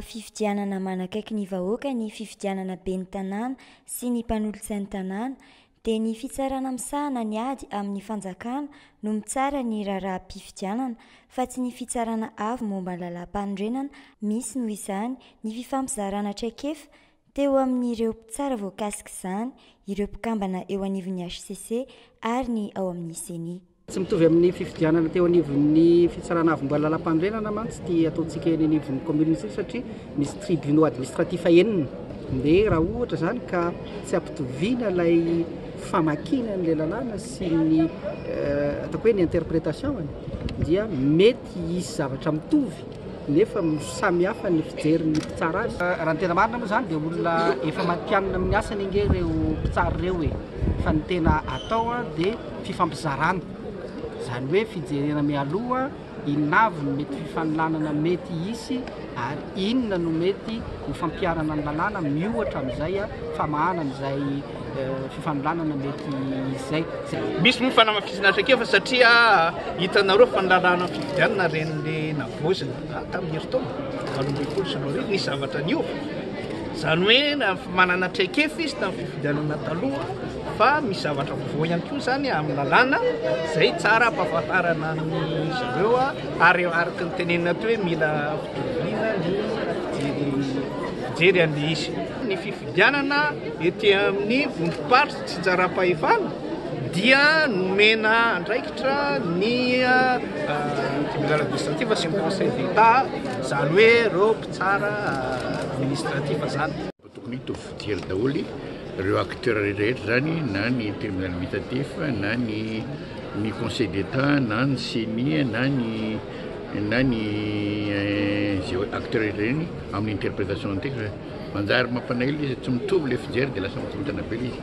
fifidianana manakaiky ny vahoaka ny fifidianana ben'ny tanàna sy ny mpanolotsain'ny tanàna dia ny fitsarana misahana ny ady amin'ny fanjakana no mitsara ny raharaham-pifidianana fa tsy ny fitsarana avo momba ny lalàmpanorenana misy noho izany ny fifampizarana traikefa teo amin'ireo mpitsara voakasik'izany, ireo mpikambana eo anivon'ny hcc ary ny ao amin'ny ceni. Tsy mitovy amin'ny fifidianana teo anivon'ny Fitsarana Avo Momba ny Lalàmpanorenana mantsy ity ataontsika eny anivon'ny commune ity satria misy tribunaux administratifs enina. Dia raha ohatra izany ka tsy ampitoviana ilay famakiana an'ilay lalàna sy ny ataoko hoe ny interprétation-ny dia mety hisy zavatra mitovy nefa samy hafa ny fijerin'ny mpitsara azy. Raha ny tena marina moa izany dia olona efa matihanina amin'ny asany ange ireo mpitsara ireo e! Fa ny tena atao dia fifampizarana, izany hoe fijerena mialoha inona avy no mety fifanolanana mety hisy ary inona no mety ho fampiharana ny lalàna miohatra amin'izay famahana an'izay fifanolanana mety hisy izay. Misy moa fanamafisana traikefa satria hitanareo fa ny lalàna fifidianana ireny navaozina tamin'ny herintaona 2018 nisy zavatra niova. Izany hoe manana traikefa izy tamin'ny fifidianana taloha fa misy zavatra vaovao ihany koa izany amin'ny lalàna izay tsara ampahafantarana ny zareo ary araka ny tenenina teo hoe mila fitoviana ny fijery an'ilay izy. Ny fifidianana ety amin'ny vondrom-paritra tsinjaram-pahefana dia nomena andraikitra ny tribunal administratif sy ny conseil d'Etat, izany hoe ireo mpitsara administratif zany. Tokony hitovy fijery daholo ireo acteurs rehetra zany na ny tribunal administratif na ny ny conseil d'Etat na ny ceni na ny na ny izay acteurs rehetra ireny amin'ny interprétation ny texte. Manjary mampalahelo izy tsy mitovy le fijery dia lasa mikorontana be le izy.